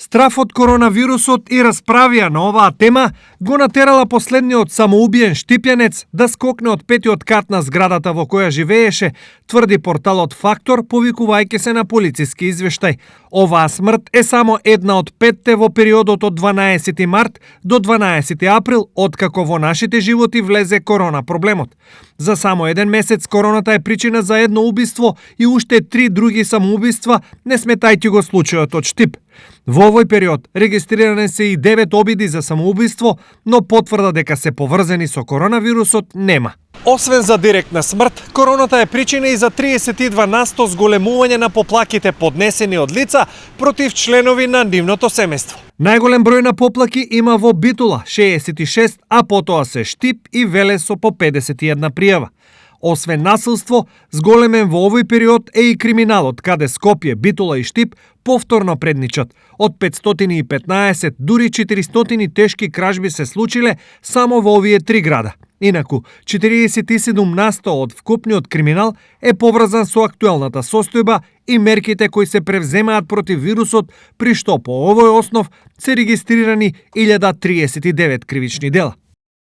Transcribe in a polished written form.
Страф од коронавирусот и расправија на оваа тема го натерала последниот самоубиен штипјанец да скокне од петиот кат на зградата во која живееше, тврди порталот Фактор, повикувајќи се на полициски извештај. Оваа смрт е само една од 5 во периодот од 12 март до 12 април, откако во нашите животи влезе корона проблемот. За само еден месец короната е причина за едно убиство и уште 3 други самоубиства, не сметајќи го случајот од Штип. Во овој период регистрирани се и 9 обиди за самоубиство, но потврда дека се поврзани со коронавирусот нема. Освен за директна смрт, короната е причина и за 32% зголемување на поплаките поднесени од лица против членови на нивното семејство. Најголем број на поплаки има во Битола 66, а потоа се Штип и Велес по 51 пријава. Освен насилство, зголемен во овој период е и криминалот, каде Скопје, Битола и Штип повторно предничат. Од 515, дури 400 тешки кражби се случиле само во овие 3 града. Инаку, 47% од вкупниот криминал е поврзан со актуелната состојба и мерките кои се превземаат против вирусот, при што по овој основ се регистрирани 1039 кривични дела.